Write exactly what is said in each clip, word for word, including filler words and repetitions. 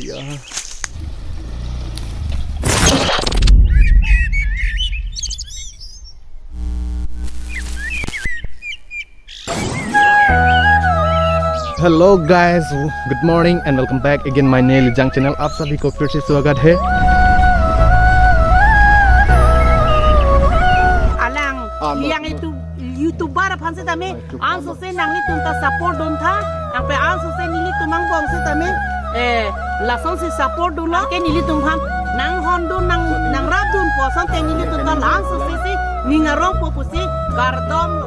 Yeah. Hello guys, good morning and welcome back again my Neli Jang channel. आप सभी को फिर से स्वागत है। Alang, alang, yang itu YouTuber aphan setame, anso se nanglitum ta support dun tha, angpe anso se nelitum angbong setame, eh, lason si support dunlo, ke nelitum aphan nanghon dun, nang, nangrap dun pu asonte nelitum ta la-anso se si ning arongpo pusi kardom lo.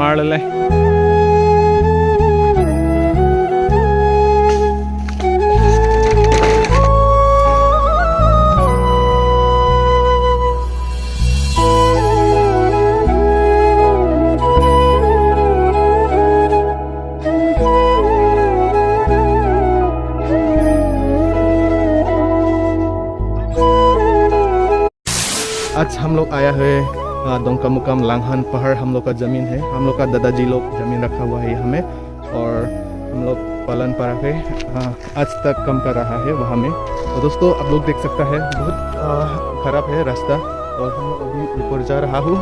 Marlele. आज हम लोग आया है, आ, डोंकामुकाम लांगहान पहाड़ हम लोग का जमीन है। हम लोग का दादाजी लोग जमीन रखा हुआ है यहाँ में, और हम लोग पालन पड़ा के, आ, आज तक काम कर रहा है वहाँ में। तो दोस्तों, आप लोग देख सकता है, बहुत, आ, खराब है रास्ता, और हम लोग अभी ऊपर जा रहा हूँ। आ,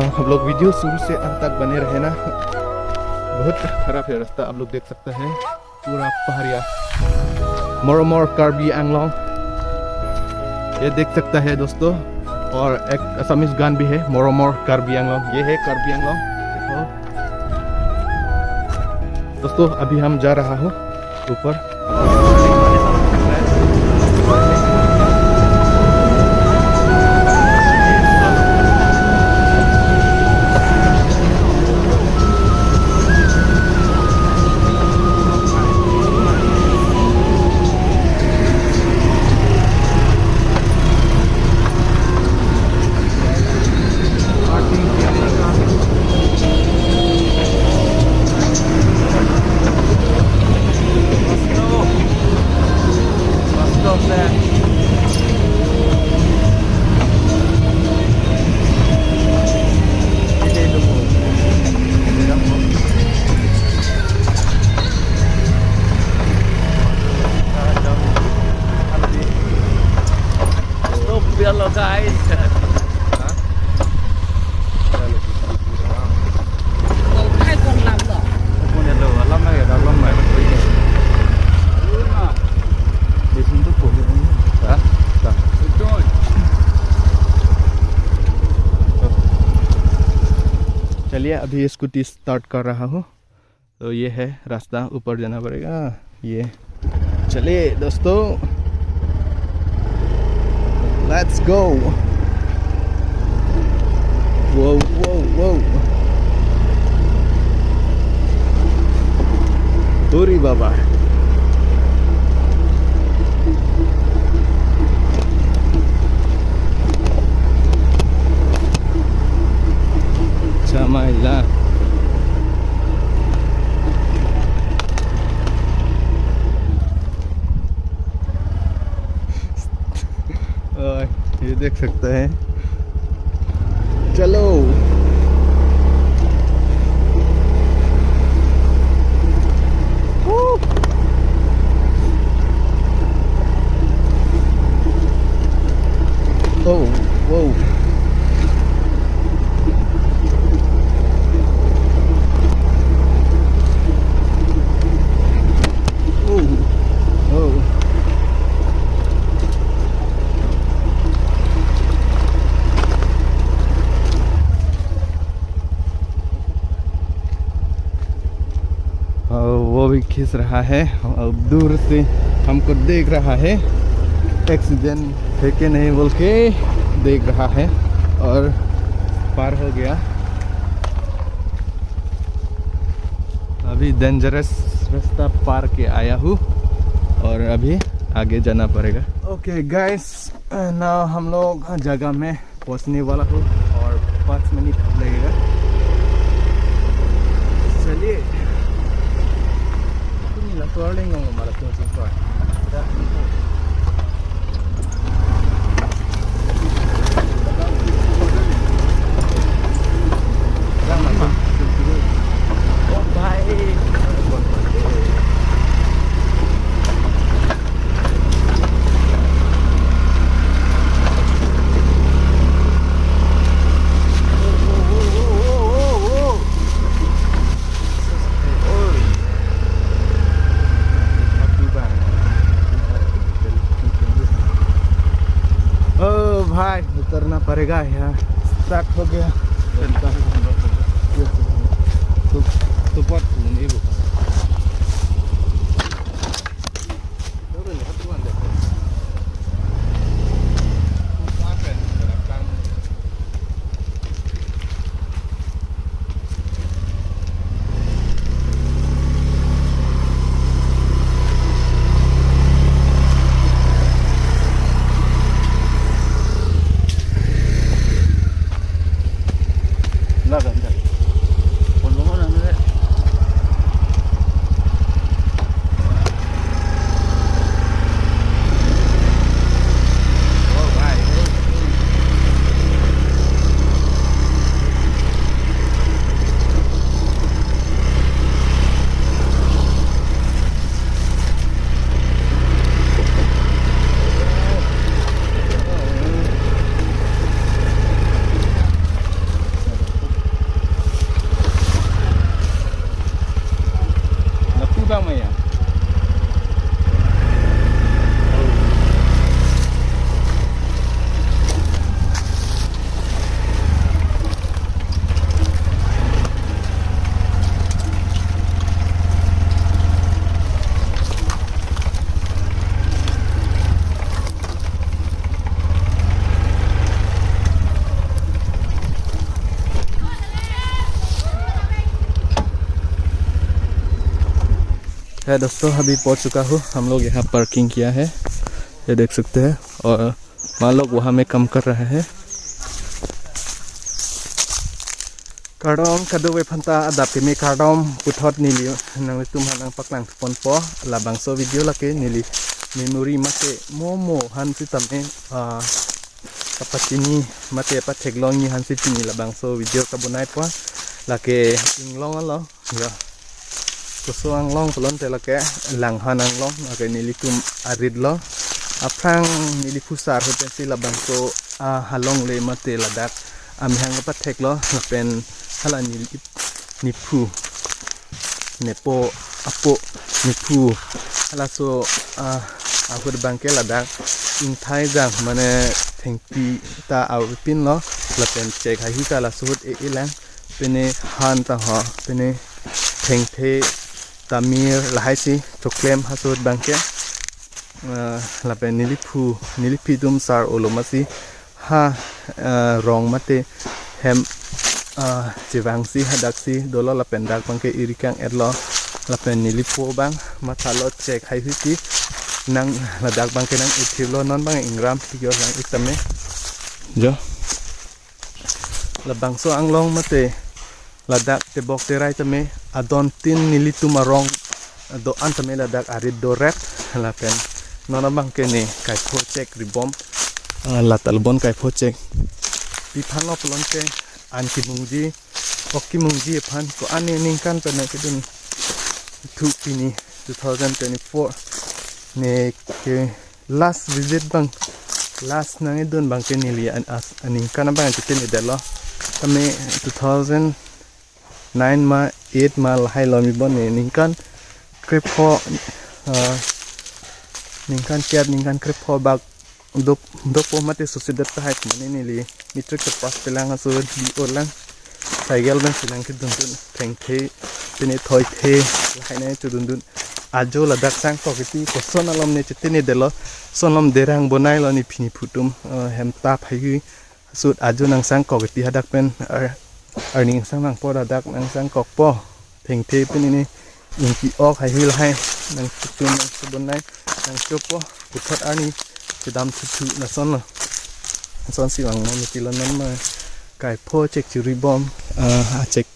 आप लोग वीडियो शुरू से अंत तक बने रहे ना। बहुत खराब है रास्ता, आप लोग देख सकता है। पूरा पहाड़िया। Moromor Karbi Anglong, ये देख सकता है दोस्तों, और एक Assamese गान भी है, Moromor Karbi Anglong। ये है कार्बी आंगलोंग। देखो। दोस्तों, अभी हम जा रहा हूँ ऊपर। Stop, hello guys. चलिए, अभी स्कूटी स्टार्ट कर रहा हूँ। तो ये है रास्ता, ऊपर जाना पड़ेगा। ये चलिए दोस्तों, let's go। वो, वो, वो। अरे बाबा। Chamaila. और ये देख सकते हैं। चलो। Oh, wow. Oh, oh. खींच रहा है, अब दूर से हमको देख रहा है, एक्सीडेंट है कि नहीं बोल के देख रहा है, और पार हो गया। अभी डेंजरस रास्ता पार के आया हूँ और अभी आगे जाना पड़ेगा। ओके गाइस, नाउ हम लोग जगह में पहुंचने वाला हूँ और पाँच मिनट लगेगा। चलिए। Ini lah, keluar lengkong malah tuh, sumpah. Oh, baik. ओ भाई, उतरना पड़ेगा यहाँ, स्टक हो गया। तो, तो पट नहीं वो। है दोस्तों, अभी पहुंच चुका हूँ। हम लोग यहाँ पार्किंग किया है, ये देख सकते हैं। और वहाँ लोग वहाँ में काम कर रहे हैं। Kardom kadokave aphanta, adap kimi kardom puthot neli nanglitum aphan nangpaklang ponpo. Labangso video lake neli memory mate mo mo aphan sitame, ah, kapachini mate patheklongji aphan si pini labangso video kabonai po. Lake inglong alo. Ya. Koso anglong pulote lake Langhan anglong, lake nelitum arit lo. Aphrang neli phusar ahut pensi labangso, ah, alongle mate ladak amahang kapathek lo, lapen hala neli, nephu, nepo, apo, nephu, halaso, ah, ahut abangke ladak ingthai jang mane thengpi ta avepin lo, lapen chek haihui ta laso ahut e-e lang. Pine han ta ho, pine thengthe tamir lahai si choklem laso ahut abangke, eh, lapen neliphu, neliphi atum sar olo masi ha, eh, rong mate hem, eh, chevangsi hadak si dolo, lapen dak abangke eri kang-et lo, lapen nelipo abang matha lo chek haihui ti nang ladak abangke nang-ethir lo, non abang ingram pik-o lang ik tame. Jo. Labangso anglong mate ladak tebok terai tame adon tin nelitum arong do-an tame ladak arit dorep, lapen non abangke ne kaipho chek ribom, ah, latalbon kaipho chek. Pi aphan lo pulote an kimungji, ok kimungji aphan ko-an ne ningkan pen nangkedun thu pini two thousand twenty-four ne ke last visit abang, last nangkedun abangke neli an-, as-, aningkan abang chete ne detlo. Tame two thousand nine ma eight ma lahai lo mi bon ne ningkan krepho, ah, ningkan kep, ningkan krepho bak dop, dopo mate susi det tahai mane neli matric kepass pelang aso di-o lang. Cycle abang si nangkedundun, thengthe, pine thoithe, lahai nangchedundun. ajo ladak sangkok kiti koson alom ne chetini delo, sonlom derang bonai lo ne pini phutum, eh, hem tap hai hui. Sut ajo nang sangkok kiti hadak pen ar-, arni sang nangpo, hadak nang sangkokpo. Thengthe pen ini ingki ok hai hui lahai nang chutun nang chubonai nang chopo. Puthot arni chedam thuthu lason lo. Lason si vang non kilo non ma kaipho chek churi bom, ah, achek.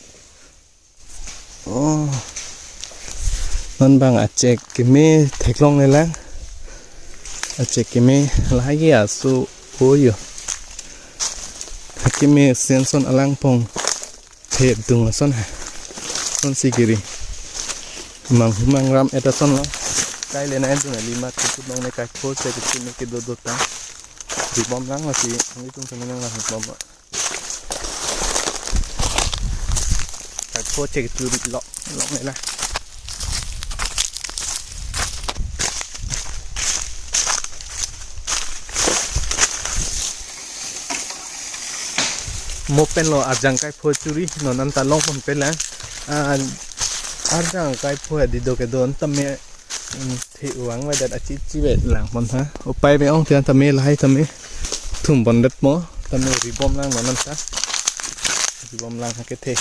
Oh. Non bang achek keme theklongle lang. Achek keme lahai aso oyo. Keme senson alangpong thep dung ason ha. Son si kiri. Mang humang ram et ason lo. Kai le na dun ali ma tu long ne kaipho chek keme kedo do ta. Di bom lang lasi, ang itum kami nang lang bom. Kaipho chek churi lo, longle lang. Mo pen lo arjang kaipho churi, non anta longpon pen lang. Ah, arjang kaipho adi do kedo anta me, mm, the uang vedet achi chi vet langpon ha. Upai me ong tiang tame lahai tame thumpon det mo, tame ri bom lang non anta. Ri bom lang ha kethe.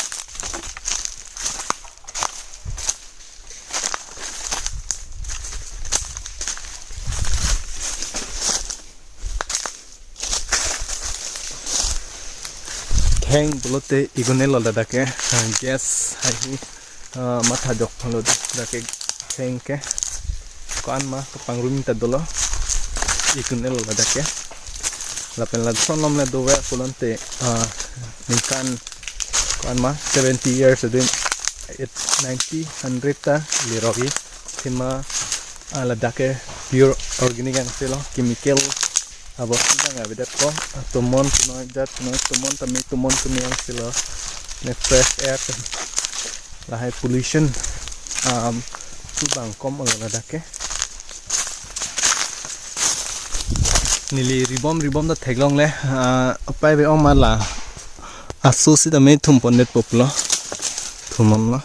Theng pulote igunelo ladak ke, ah, gas hai hi, ah, matha jok phalo ladak ke theng ke. Ko-an ma kapangrum ta dolo. Igunelo ladak ke. Lapen la sonlom le dove pulote, ah, ningkan ko-an ma seventy years adin, it ninety, hundred ta lirok i. Thima, ah, ladak ke pure organic angse lo, chemical abosti dang avedet ko, ah, tumon tunoi jat tunoi tumon tame tumon tumi angse lo, ne fresh air te. Lahai pollution, um, tu bang kom olo ladak ke. Neli ri bom ri bom ta theklongle, ah, upai be ong ma la. Aso si tame thumpon det pop lo. Thumon lo.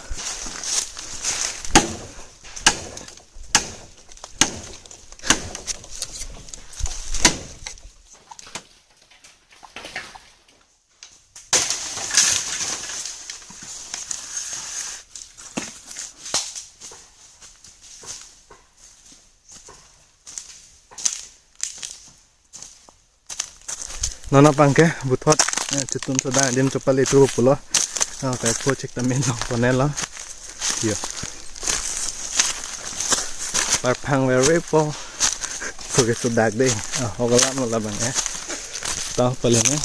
Non abang ke puthot, eh, chutun soda adim chopale tu pulo. Ah, kaipho chek tame longponlo. Yo. Parphang verve po. Ko ke sudak de. Ah, hogalam lo labang, eh. Tau pale ne.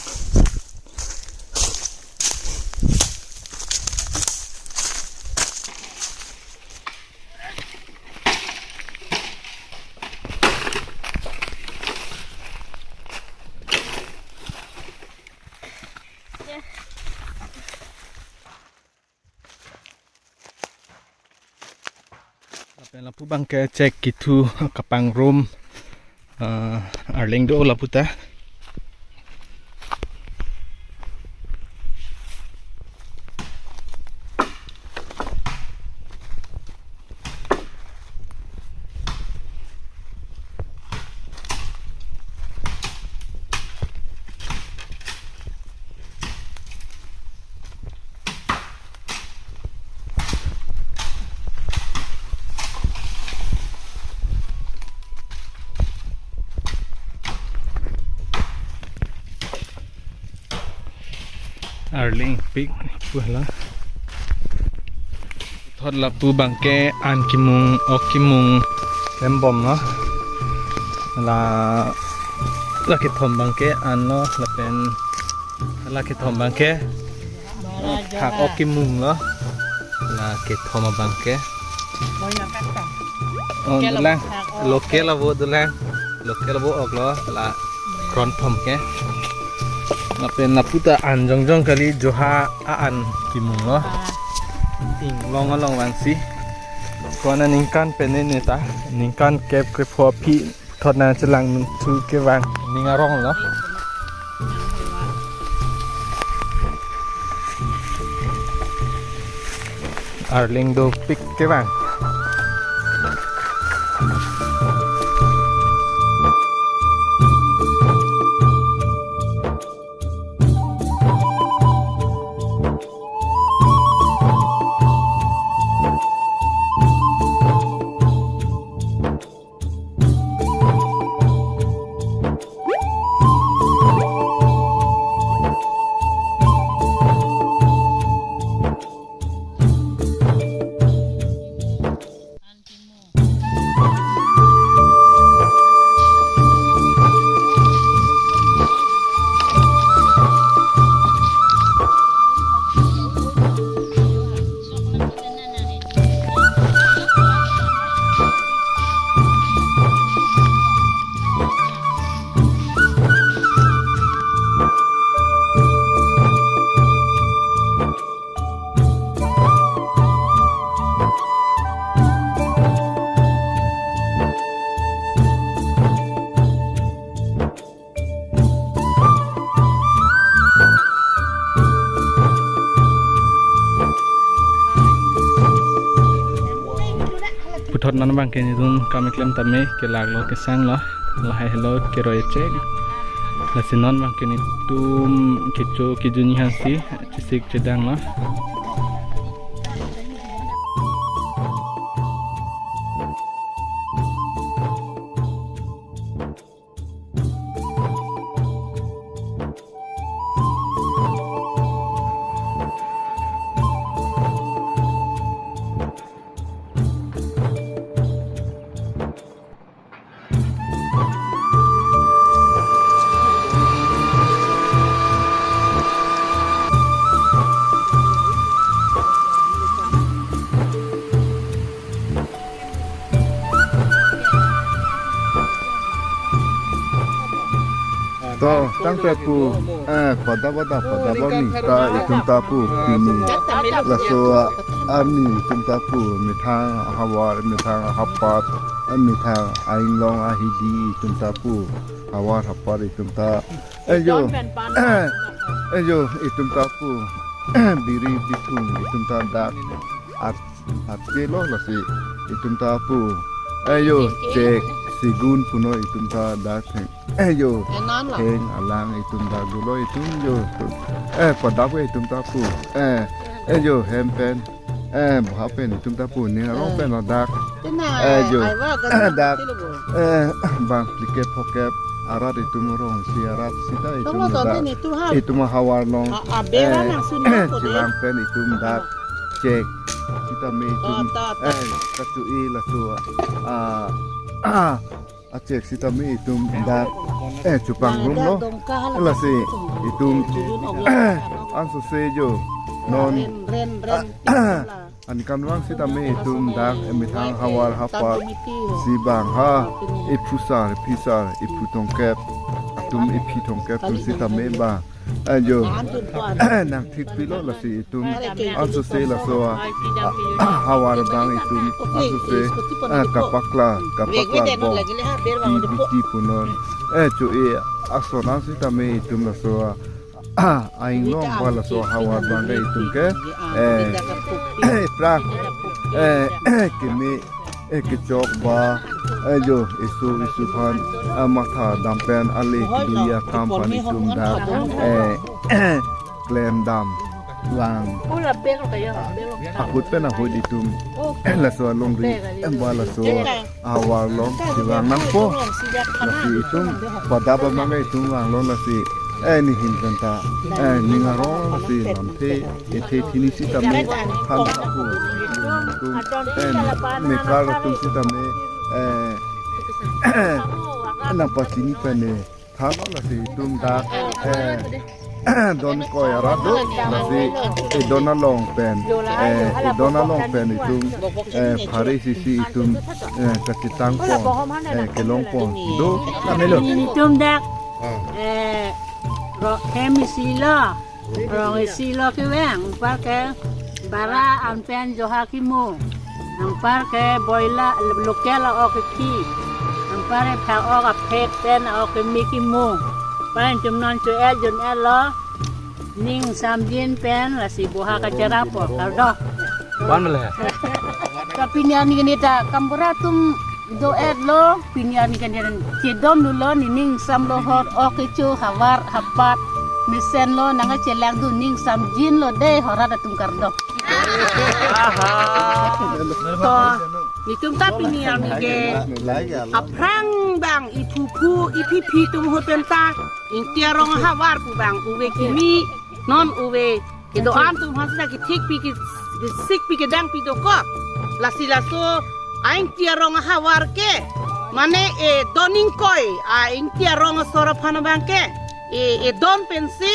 Lapen lapu abang ke chek kethu kapangrum, ah, arleng do lapu ta. Arleng pik pu hala. Thot lapu abang ke an kimung, ok kimung lembom lo. La, la kethom abang ke an lo, lapen la kethom abang ke phak ok kimung lo. La kethom abang ke. Oh, dolang. Local avo dolang. Local avo ok lo. La kronthom ke. Lapen lapu ta an jongjong kali, joha a-an kimung lo. Inglong along vangsi. Ko-an aningkan pen ne ta. Ningkan kep krepho aphi thot nangchelang thu kevang ning arong lo. Arleng dopik kevang. Non abangke netum kam keklem tame kelak lo, kesang lo, lahai helo keroi chek. Lasi non abangke netum kecho kejun hansi chesik chedang lo. To, tangte pu, eh, pada pada pada bang ni ta itum ta pu, pini. Laso, ah, arni itum ta pu, methang ahavar, methang ahapat, eh, methang ainglong ahidi itum ta pu, havar hapat itum ta. Eh, jo. Eh, jo, itum ta pu, biri bithung itum ta dak at Athe lo lasi itum ta pu. Ayo, chek, sigun puno itum ta dak theng. Ayo, enan lo. Theng alang itum dak dolo itum yo. Eh, padap ke itum ta pu. Eh, ayo, hem pen. Eh, bha pen itum ta pu. Ning arong pen lo dak. Tena, ayo, ai wa ga dak. Tilo bo. Eh, bang phlikep phokep arat itum rong si arat sita itum dak. Itum havar long. A, a, bera nang sun ko de. Chevang pen itum dak. Chek sitame itum, ta, ta, ta, eh, kachu-e laso, ah, ah, achek sitame itum dak, eh, chupang rum lo. Lasi itum ansose jo non, ren, ren, ren, ankam vang sitame itum dak, eh, methang havar hapat si bang ha, iphu sar, iphi sar, iphu tongkep, atum iphi tongkep atum sitame bang. Ayo. Nang thik pilo lasi itum. Ansose laso, ah, ah, havar bang itum. Ansose, ah, kapakla, kapakla bong. Ti, ti, ti punon. Eh, cho-e ason ansitame itum laso, ah, ainglong ba laso havar bang ke itum ke. Eh, eh, prang. Eh, eh, keme. Eh, kechok ba, eh, jo, isu, isu aphan, eh, matha dam pen, ale kedui akam aphan itum dak, eh, klem dam vang. Ahut pen ahut itum, eh, laso alongri, eh, ba laso havar long, si vang nangpo. Lasi itum, pada ba mang itum vang long lasi, eh, nehin pen ta, eh, ning arong lasi lamthe, ethe thini sitame than thapo. Itum, eh, mekhar atum sitame, eh, nangpachini pen ne than lo lasi itum dak, eh, don ingkoi arat do, lasi, eh, don along pen, eh, eh, don along pen itum, eh, phare isi si itum, eh, kachetang pon, eh, kelong pon do. Itum dak, eh, ro-, hem isi lo. Rong isi lo kevang, anpar ke bara an pen joha kimu. Anpar ke boila local ok ki. Anpar ke pha ok aphek pen ok mi kimu. Pen chum non chu el jun el lo. Ning samjin pen lasi boha kachera po kardo. Ban mele. Kapinian gini ta gaonbura atum do-et lo, pinian gini chedon dolo, nening sam lo hor, ok kecho, havar hapat mesen lo, nangchelang dun ning samjin lo de, horat atum kardo. Aha. To, netum ta pinian ke aphrang bang, iphu phu, iphi phi atum ahut pen ta, Ingti arong ahavar pu bang, uve kimi, non uve kedo-an atum aphan sita kethik pi, ke, kesik pi, kedang pi dokok. Lasi laso a-Ingti arong ahavar ke, mane e don ingkoi, a-Ingti arong asor aphan abang ke, e, e don pensi,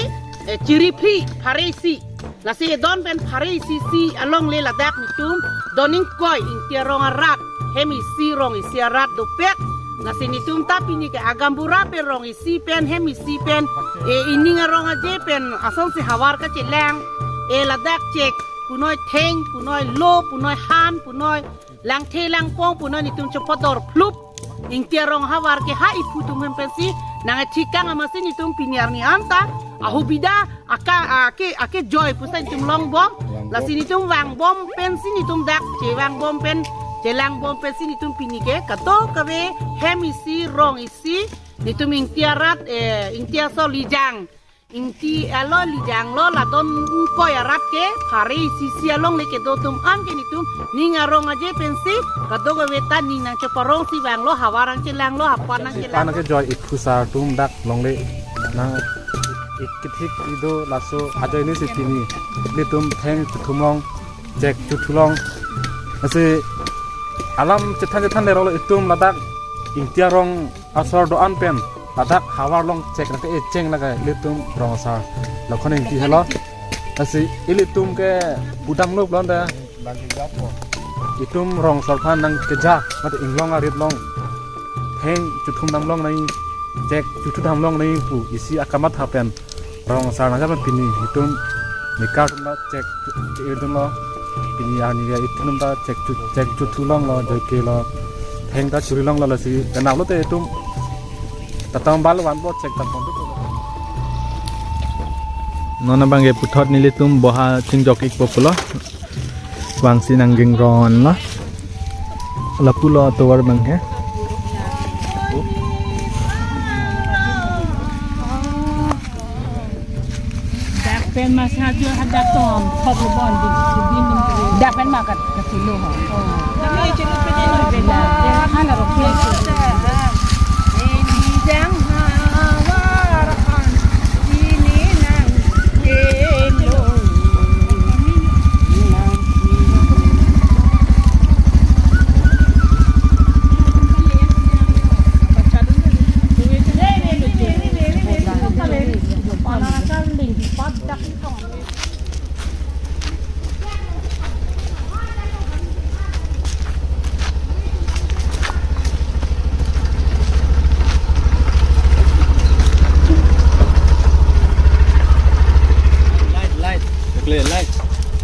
e, chiri phi, phare isi. Lasi e don pen phare isi si alongle ladak netum don ingkoi Ingti arong arat, hem isi rong isi arat dopet. Lasi netum ta pini ke gaonbura pen rong isi pen, hem isi pen, e, ining arong aje pen asonsi havar kachelang, e, ladak chek punoi theng, punoi lo, punoi han, punoi langthe langpong, punoi netum chopodor phlup. Ingti arong ahavar ke ha iphu atum hem pensi nangchekang, amatsi netum pini arni anta ahubida aka, ake, ake joy pusi netum longbom. Longbom. Lasi netum vangbom pensi netum dak chevang bom pen chelangbom pensi netum pini ke kadokave hem isi, rong isi, netum Ingti arat, eh, Ingti asor Lijang, Ingti alo Lijang lo, latum ingkoi arat ke phare isi isi alongle kedo atum an ke netum ning arong aje pensi kadokave ta ning nangcheparongsi vanglo, havar nangchelanglo, hapan nangchelang. Pan ke joi iphu sar atum dak longle nang ik kethik ido, laso ajoine si pini ilitum theng chuthumlong, chek chuthulong. Lasi alam chethan chethan lerolo, itum ladak Ingti arong asor do-an pen ladak havar along chek nangke-echeng lake ilitum rong asar. Lakhon Ingti helo. Lasi ilitum ke pudam lok londa itum rong asor aphan nangkeja mate inglong arit along theng chuthum damlong nai, chek chuthu damlong nai pu isi akamatha pen rong asar nangja pen pini itum mekar atum ta chek che-, che-, itum lo. Pini arni ke itum ta chek chu-, chek chuthulonglo, joike lo, theng ta churilonglo, lasi kenap lote itum tatang bal van bo chek ta pon. Non abang ke puthot nelitum boha chingjok ikpo pulo. Vangsi nanggingrong lo. Lapulo tovar abang ke. Dak pen ma sa jo hadak tom thop lo bon di, di min. Dak pen ma kat, katilo ho. Kami chelo pe jeno bela. Ana ro ke. Ini jang havar an, ini nang kelo. Light, light. Oke, light.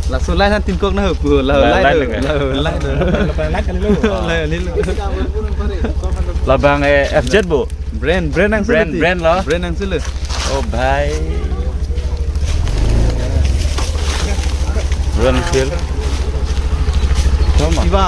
Laso light han tin kok na hu, la light, light, light, light. Light, light. Light, light. Labang, eh, F Z bo. Brand, brand nang brand, sele brand lo. Brand nang sele. Oh, bhai. Royal Enfield. Toma. Kiba.